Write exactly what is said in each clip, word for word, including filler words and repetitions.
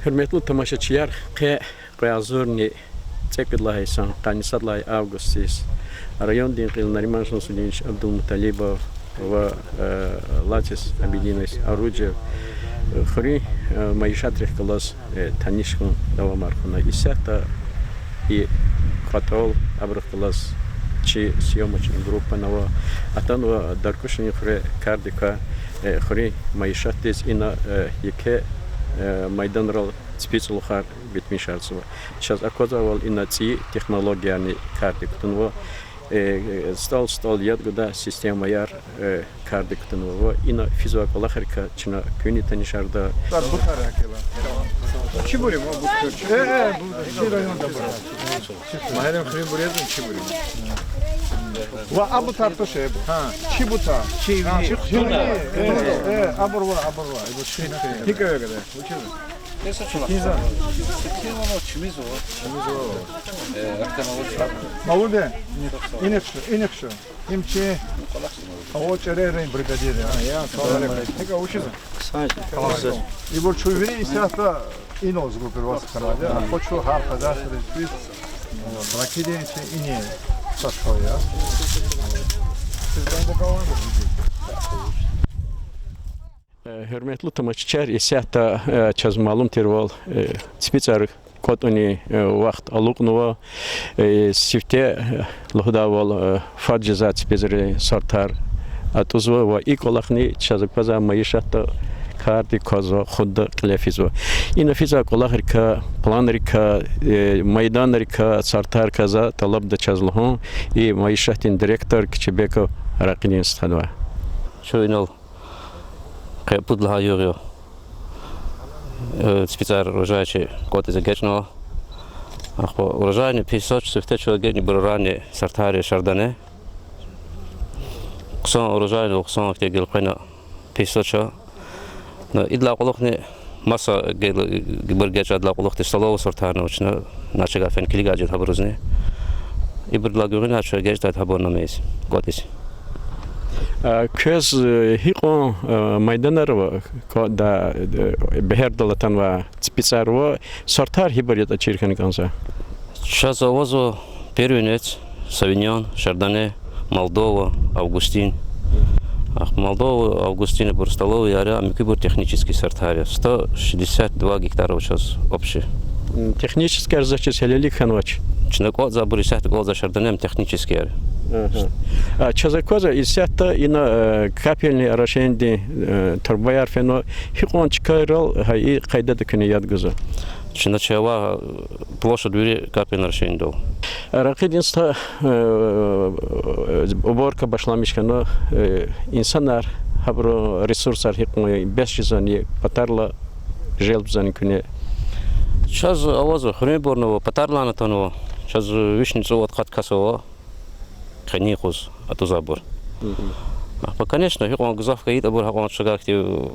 Гьуьрметлу тамашачияр, къе кьве агъзурни цӀекӀуьд лагьай йисан, къанни сад лагьай августдиз райондин кьил Нариман Шамсудинович Абдулмуталибов ва, э, Лацис Абидинович Оруджев, э, хуьруьн, э, майишатрихъ галаз, э, таниш хьун давамар хьана. Исятда и кьатӀал, абурухъ галаз чи съёмочный группа ава. Атанва Даркушунин хуьре кардик квай, э, хуьруьн майишатдиз. Ина, э, еке, э, майданрал ципицӀ кӀвалахар битмишарзава. Чаз аквазвайвал, ина цӀийи технологиярни кардик кутунва. Э, э, стӀал-стӀал яд гудай системаяр, э, кардик кутунва. Ва ина физвай кӀвалахрикай чна куьнни танишарда. Чи бур я, ма, бу чи. Э, э, бу чи районда бур. Магьарим хуьруьн бур я, чи бур я. Ва абу тартуш я бу. Гьа, чи бу та. Чи, гьа, чи, чи, э, э, абур ва, абур ва. Ибу чи. ГьикӀ я гада? Вучиз? Киза? Чимиз ва. Чимиз ва. Э, ахтана вуч? Малув я? Инихъ шу, инихъ шу. Им чи. Ава, ЧӀерерин бригадир я. А, я, салам алейкум. ГьикӀ я, вучиз? Ибур чун вири исятда инал зурбир ваз хьанвайди я. Ам къачу гьар къадасрин чпиз. Ракъидин чи ини сад чӀал я. Э, гьуьрметлу тамашачияр, исятда, э, чаз малум тирвал, э, ципицӀар кӀватӀунин, э, вахт алукьнава, э, сифте, э, лугьудайвал, э, фад жезвай ципицӀрин сортар атӀузва ва и кӀвалахни чаз аквазвай майишатда кардик квазва, хуьда кьиле физва. Ина физвай кӀвалахрикай, планрикай, э, майданрикай, сортаррикай за тӀалабда чаз лугьун и майишатдин директор Кичибеков Ракъидин стхадивай. Чун инал къе пуд лагьай югъ я, э, ципицӀар урожай чи кӀватӀиз эгечӀнава. Ахпа урожайни пятьсот сифте чун эгечӀна, ибур ранний сортар я, шардоне. Хъсан урожайни, хъсан ихьтин гелкъвена пятьсот ча. Ну, идалай кьулухъни маса гел-, ибур эгечӀайдалай кьулухъди столовый сортарни ава чна, начагъай фена килигай жеда гьабурузни. Ибурдалай гуьгъуьниз чун эгечӀдайди гьабурни ама ийиз, кӀватӀиз. А, квез, э, гьикьван, э, майданар ава, квадай, э, бегьердал атанвай ципицӀар ва сортар гьибур ятӀа чир хьана кӀанзава? Чаз авазва первенец, савиньон, шардоне, Молдова, августин. Ахпа Молдова, августин ибур столовыйяр я, муькуьбур технический сортар я. Сто шестьдесят два гектар ава чаз общий. М, техническийяр заз чиз гьелелиг хьанвач? Чна кӀватӀзавайбур исятда кӀватӀзавай шардонени техническийяр. Аха. А, чаз аквазва, исятда ина, э, капельный орошениедин, э, турбаяр фенва, гьикьван чкайрал гьа и къайдада куьне яд гузва? Чна чавай, э, площадь вири капельное орошениедал. Ракъидин стха, э, уборка башламиш хьана, э, инсанар, гьабурун ресурсар гьикьван я, бес жезвани, патарилай желбзавани куьне? Чаз авазва, хуьруьнбурни ава, патарилайни атанва. Чаз вишни цӀувад-къад кас ава къенин юкъуз атӀузвайбур. Ахпа, конечно, гьикьван гзаф хьайитӀа абур, гьакьван чагъай ихьтин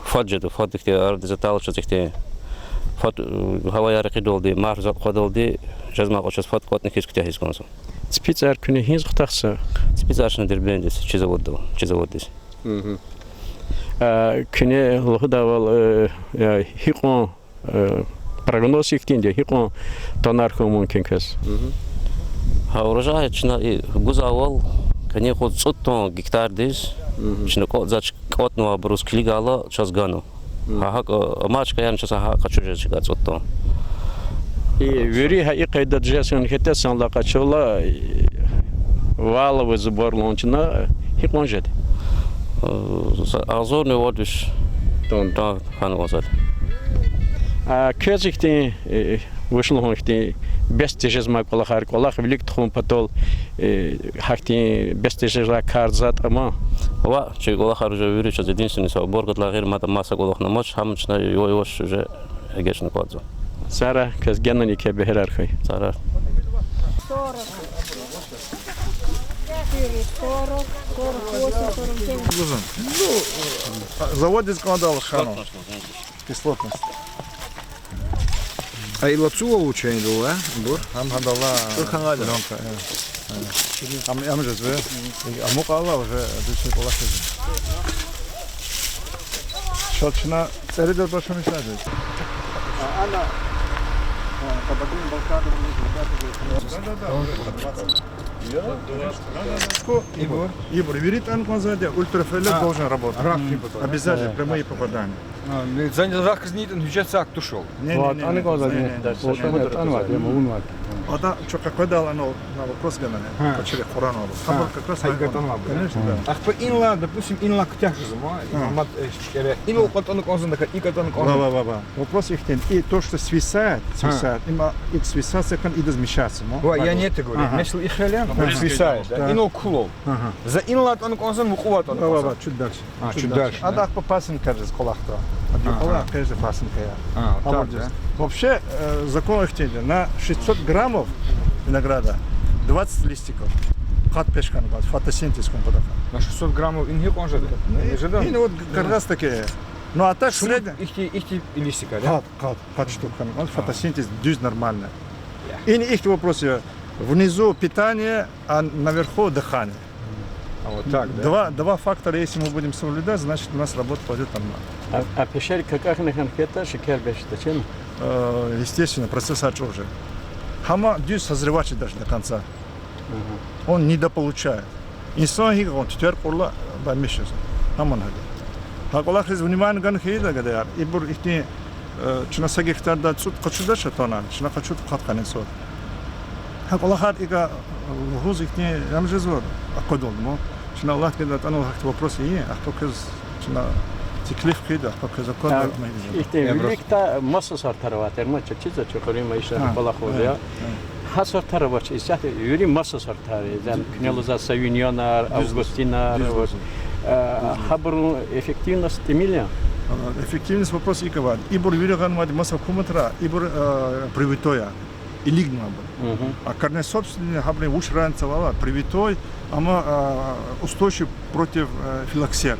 фад жеда, фад ихьтин арадиз атайла чаз ихьтин, фад, э, гьаваяр рекьидалди, марф затӀ хъвадалди, жезмай кьван чаз фад кӀватӀна хьиз куьтягьиз кӀанзава. ЦипицӀар куьне гьиниз хутахзава? ЦипицӀар чна Дербентдиз, чи заводдал, чи заводдиз. А, куьне лугьудайвал, э, э, гьикьван, э, прогноз гьихьтинди я, гьикьван тоннар хьун мумкин квез? Гьа урожай чна и гузвайвал, къенин юкъуз цӀуд тонн гектардиз, чна кӀватӀзавай, кӀватӀнавайбуруз килигайла чаз ганва. Гьа гьакӀ, э, амай чкаярни чаз гьа къачуз жез чкай цӀуд тонн. И вири гьа и къайдада жез хьайитӀа, санлай къачурла, э, валовый сбор лугьун чна, гьикьван жеда? Э, са агъзурни вад виш тонн хьанва заз. А квез ихьтин, э, вуч лугьун, ихьтин бес тежезмай кӀвалахар, кӀвалах вилик тухун патал, э, гьахьтин бес тежезмай кар затӀ ама? Ва чи кӀвалахар уже вири чаз единственный са уборкадилай гъейри мад маса кӀвалахни амач, гьам чна яваш-яваш уже эгечӀна кӀватӀзава. Сара, квез генани еке бегьерар хьуй. Сара. Сорок. Четыре, сорок, сорок восемь, сорок девять. Гузан. Ну, заводдиз кӀандал хьанва. Кислотность. А и лацу вал вуч я индал, а? Бур? Гьам гьадалай. ЧӀур хьанвайди. Пленка, э. Ам, ам жезва. Амукьайла уже дуьз кӀвалахзава. Ша чна цӀеридал башламишна жез. Анна, э, Кабардино-Балкария, ребята говорят, двадцать. Ибур. Ибур. Вири тӀан кӀанзавайди я, ультрафиолет должен работать. Обязательно, прямые попадания. За рахкзни тӀан гьуьжет сак тушал. Не, не, не, не, не, не. Ада чу къекъведайла анал на вопрос гана. Качели Къуръан ала. Абур как раз гьакӀ тӀан ала. Конечно, да. Ахпа инлай, допустим, инлай куьтягь жезва ма, мад, э, шикере. Инал кьван тӀан кӀанзаватӀа, и кьван тӀан кӀанзаватӀа. Ва, ва, ва, ва. Вопрос ихьтин, и то, что свисает, свисает, им, а, и свисация кан идаз мешаться, мо? Ва, я не это говорю. Месела, и хел я, свисает, да. Инал кулал. За инлай тӀан кӀанзаватӀа, мукьувай тӀан кӀанзаватӀа. Ва, ва, ва, чуть дальше. А, чуть дальше, да? Ада ахпа пасынкаяр жез кӀвалахда. Ада кӀвалах къвезвай пасынкаяр. А, так, да. Вообще, э, закон ихьтинди: на шестьсот граммов винограда двадцать листиков. Къад пешкана баз, фотосинтез кун патахъай. На шестьсот граммов ингье кӀан жеда? Ингье жеда? Ин вот как раз таки. Ну, а так средний. Ихьтин, ихьтин листикар, я? Къад, къад, къад штук хьана. Фотосинтез дуьз нормально. Ин ихьтин вопрос я. Внизу питание, а наверху дыхание. А вот так, да? Два, два фактора, если мы будем соблюдать, значит, у нас работа пойдёт нормально. А, а пешер какахьна хьана хьайитӀа, шекер бес жеда чи? Э, естественно, процессар чӀур жеда. Гьама дуьз созревать жедач до конца. Он недополучает. Инсан гьикӀ гъун, тутер кьурла бамишиз. Гьаман гьада. Гьа кӀвалахриз внимание гана хьайитӀа, гадаяр, ибур ихьтин, э, чна са гектарда цӀуд къачудач атана, чна къачуд къад къанни цӀуд. Гьа кӀвалахар икӀ, э, лугьуз ихьтин ям жезва, акъудалди ма. Чна Аллагьдин гайи атӀана гьахьтин вопрос ийин, ахпа квез чна теклиф хъийида, ахпа квез аквада. Ихьтин виликдай маса сортар авай тир ма, чиз чизвач, чухурин ма иша кӀвалах аваз, я. Гьа сортар авач, исятда вири маса сортар, я, куьне лугьузвай совиньонар, августинар, вот. Э, гьабурун эффективность тӀимил я? Э, эффективность вопрос икӀ авайди. Ибур вири гъанвайди маса гьукуматра, ибур, э, привитой я. Илигнава абур. А корнесобственный, гьабурун вуч разница ава, привитой, амма, а, устойчив против, э, филоксера.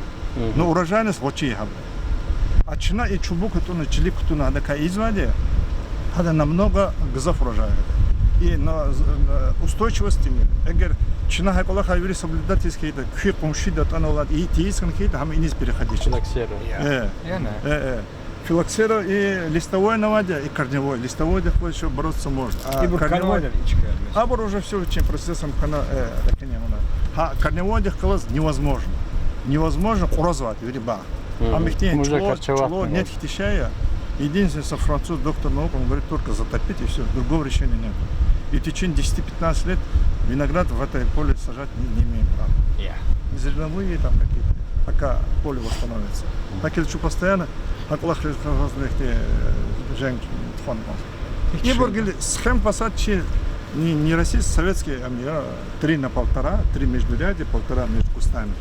Но урожайность гъвечӀи я гьабурун. А чна и чубук кутуна, чилик кутуна гьадакай ийизвайди, гьада намного гзаф урожай гъида. И на, з-, на устойчивость тӀимил я. Эгер чна гьа кӀвалахар вири соблюдать ийиз хьайитӀа, куь къуншиди атӀана авайди, и тийиз хьана хьайитӀа, гьам иниз переходить жеда. Филоксера. Э, э. Э, э. Филоксера и листовой авайди я, и корневой. Листовойдихъ галаз ещё бороться можно. А корневой, абур уже всё вичин процессом хьана, э, ракъини авуна. Гьа корневойдихъ галаз невозможно. Невозможно, кьуразвайди вири багъ. Ам ихьтин чӀулав, чӀулав, неть хьтин шей я. Единственное, что француз доктор наук, он говорит, только затопить и всё, другого решения нет. И в течение десяти-пятнадцати лет виноград в это поле сажать не, не имеем права. Зерновые там какие-то, пока поле восстановится. Так или чу постоянно гьа кӀвалахриз, э, женг тухвана кӀанзава. Ибур гила схема посадки чи не, не российский, советский, ам я, три на полтора, три междурядья, полтора между кустами.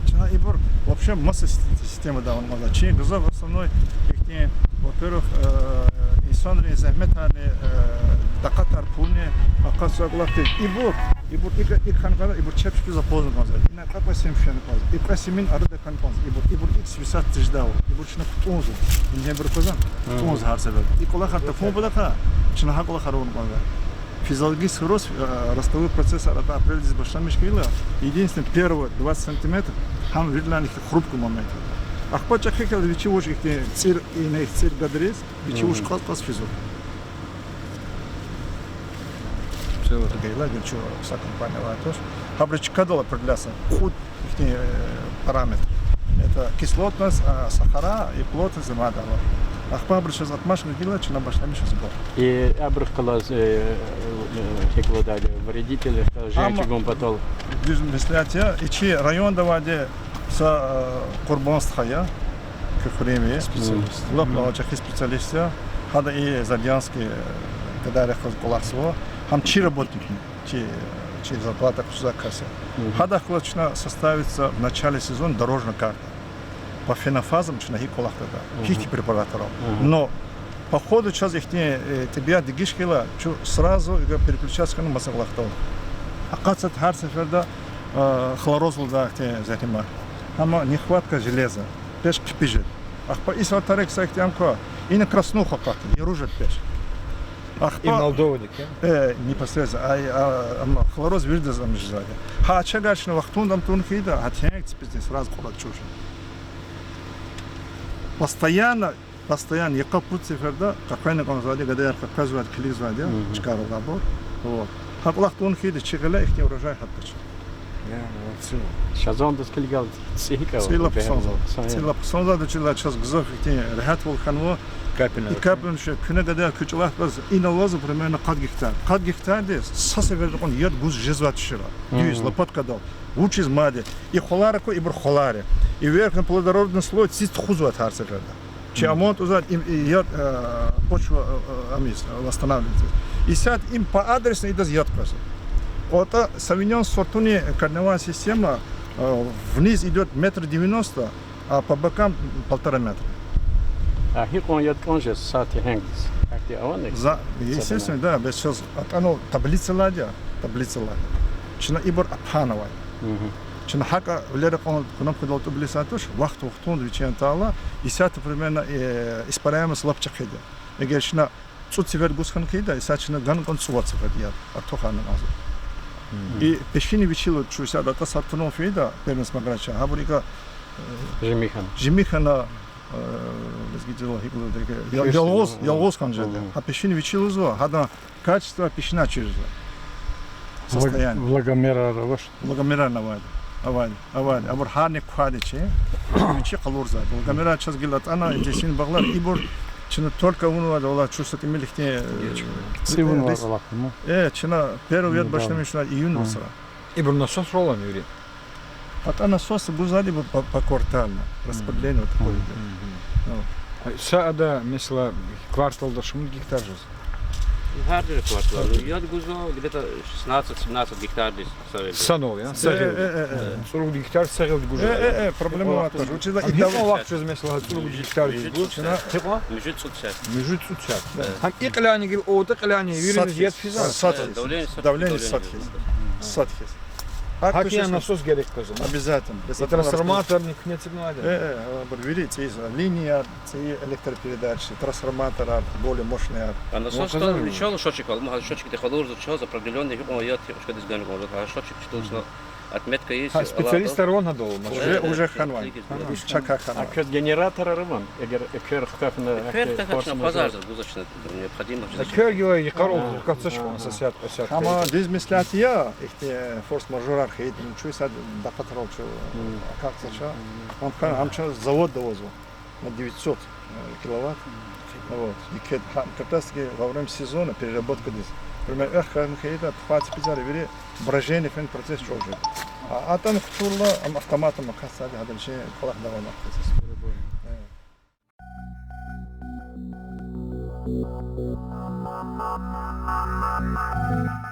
Чна ибур вообще маса си-, системада авун кӀанзава. Чи гзаф основной ихьтин, во-первых, э, инсанрин зегьметарни, э, такьатар, пулни акъатзавай кӀвалах тир. Ибур, ибур икӀ, икӀ хьана кӀанда, ибур чеб хквез акъвазна кӀанзава. Ина кьве, кьве сим фена кӀанзава. И кьве симин арада хьана кӀанзава. Ибур, ибур икӀ свисать тежда ава. Ибур чна кутӀунзава. КутӀунзава гьар сеферда. И кӀвалахар тахьун патахъай чна гьа кӀвалахар авун кӀанзава. Физиологический рост, э, ростовой процесс арада апрелдиз башламиш хьайила, единственное, первые двадцать сантиметров, гьам виридалайни хрупкий момент я. Ахпа чӀехи хьайила вичи вуж ихьтин цӀир, ина цӀир гадариз, вичи вуж кьаз-кьаз физва. Всё, вот гайила гила чун са компания авай туш. Гьабуру чкадал определяться кьуд ихьтин, э, параметр. Это кислотность, а, сахара и плотность мадни. Ахпа абуру чаз отмашка гила, чна башламишиз гур. И абурухъ галаз, э, э, гьикӀ лугьудайди, вредитель, э, жен чӀугун патал. Дуьз меслят я, и чи районда авайди са, э, Къурбан стха я, куь хуьруьнви. Специалист. Лап чӀехи специалист я. Гьада и Задянский, э, гадайрихъ галаз кӀвалахзава. Гьам чи работникни. Чи, чи зарплата ксуза кас я. Гьадахъ галаз чна составится в начале сезона дорожная карта. По фенофазам чна гьикӀ кӀвалахда, гьихьтин препаратар ава. Но по ходу чаз ихьтин, э, тӀебиат дегиш хьайила, чун сразу ига переключаться хьана маса кӀвалахдал. Акъатзавайди гьар сеферда, э, хлороз лугьудай ихьтин зегьре ма. Гьама нехватка железа. Пеш хъипи жеда. Ахпа и сеферда рекса ихьтин ам ква, ина краснуха акъатна, яру жеда пеш. Ахпа и молодёжь, э, непосредственно, ай, а, ам хлороз виридаз ам жезвайди. Гьа ачагар чна вахтунда ам тун хьайитӀа, гьа тенг ципизни сразу кьурад чӀуж. Постоянно Постоянно йикъа-пуд сеферда къекъвена кӀанзавайди, гадаяр къекъвезвайди, килигзавайди я, чкайрал абур. Вот. ГьакӀ кӀвалах тавун хьайитӀа, чи гъиле ихьтин урожай гьатдач. Я, молодцы. Шазандиз килигайла цӀи гьикӀ ава? ЦӀийила хъсанзава. ЦӀийила хъсанзава, чила чаз гзаф ихьтин регьятвал хьанва. Капельный. И капельный, куьне гада куь чӀалахъ галаз инал алаз примерно къад гектар. Къад гектардиз са сеферда кьван яд гуз жезвач чира. Дуьз, лопаткадал. Вучиз мад я? И хвалар аку, ибур хвалар я. И верхний плодородный слой циз тухузвач гьар сеферда. Чи аман тузад им, и яд, э, почва, э, э, амиз, э, восстанавливается. Исятда им по адресу идаз яд къвезва. КӀватӀа Савиньон сортуни корневая система, э, вниз идёт метр девяносто, а по бокам полтора метра. А гьикьван яд кӀан жез са тегьенгиз? Гьахьтин авани? За, естественно, да, бес чаз атӀана таблицалайди я, таблицалайди. Чна ибур ахъайнавай. Чна гьакӀа вилера кьван кнопкадал тӀуб лисатуш, вахт-вахтунда вичин атайла, исятда примерно, э, испаряемость лап чӀехиди я. Эгер чна цӀуд сефер гуз хьана хьайитӀа, исятда чна гана кӀан цӀувад сефер яд артухарна кӀанзава. И пешин вичилаз чун исятда атӀа сад тунал фейитӀа, первенство Маграча, гьабур икӀ, э, жемик хьана, жемик хьана, э, лезги тилай гьикӀ лугьуда, я-, ялгъуз, ялгъуз хьана жеда. Гьа пешин вичи лугьузва, гьадан качество пешинай чирзава. Влаг-, состояние. Влагомерар авач? Влагомерар авайди. Авайди, авайди. Абур гьарни квайди чи. Вичи къалурзавайди. Влагомерар чаз гила атӀана, интенсивный багълар, ибур чна только авунвайди, валлагь, чун са тӀимил ихьтин, э, цӀи авунвай рис-, кӀвалах я. Э, чна первый яд башламишна июнь вацра. Ибур насосрал ами вири? АтӀа насос гузвайди ибур по-, поквартально. Распределение вот такое идёт. Вот. Са ада, месела, кварталда шумуд гектар жез? Гьар жуьре квартал. Яд гузва где-то шестнадцать-семнадцать гектардиз са гъил. Санал, я? Э, са гъил. Э, э, э. ЦӀуругуд гектар са гъилди гуз жеда, я? Э, э, э, проблема ваташ. Вучиз лагьайтӀа гьикьван вахт жез, месела, цӀуругуд гектардиз гуз, чна? Гьикьван? Муьжуьд-цӀуд сят. Муьжуьд-цӀуд сят. Гьам и кьиляйни гила, о ада кьиляйни вириниз яд физва? Сад хьиз. Давление сад хьиз. Давление сад хьиз. Сад хьиз. Гьакӏ насос герек къвезва. Обязательно. И трансформаторни куьне эцигнавайди? Э, э, абур вири цӏийиз, линияяр, цӏийи электропередачи, трансформаторар, более мощныйяр. А насос там ничего, счётчик ала, ма, счётчикди къалурзава чаз, определённый гьикьван яд, гьикьван чкадиз гана кӏанзава. А счётчикди чаз отметка есть. Гьа, специалистар ван гьадал, уже, уже хьанвай. Чак хьанвай. А квез генераторар авани? Эгер эквер хкахьна, эквер хкахьна, форс-мажор, акъвазарзава гузвачни, необходимо. Эквер гила йикъарал къатзавач кван са сят, са сят. Амма дуьз меслят я, ихьтин форс-мажорар хьайитӏани, чун са дакъатрал чун акахьзавач. Ам хьана, ам чаз заводда авазва на девятьсот, э, киловатт. Вот. И кед-, гьа, как раз таки во время сезона переработкадиз. Пример, эхъ хьана хьайитӏа, тухвай ципицӏар вири брожение фин процесс чӏур жеда. А атӏана кутурла, ам автоматом акахьзавайди, гьадан чи кӏвалах давамарзава. Э.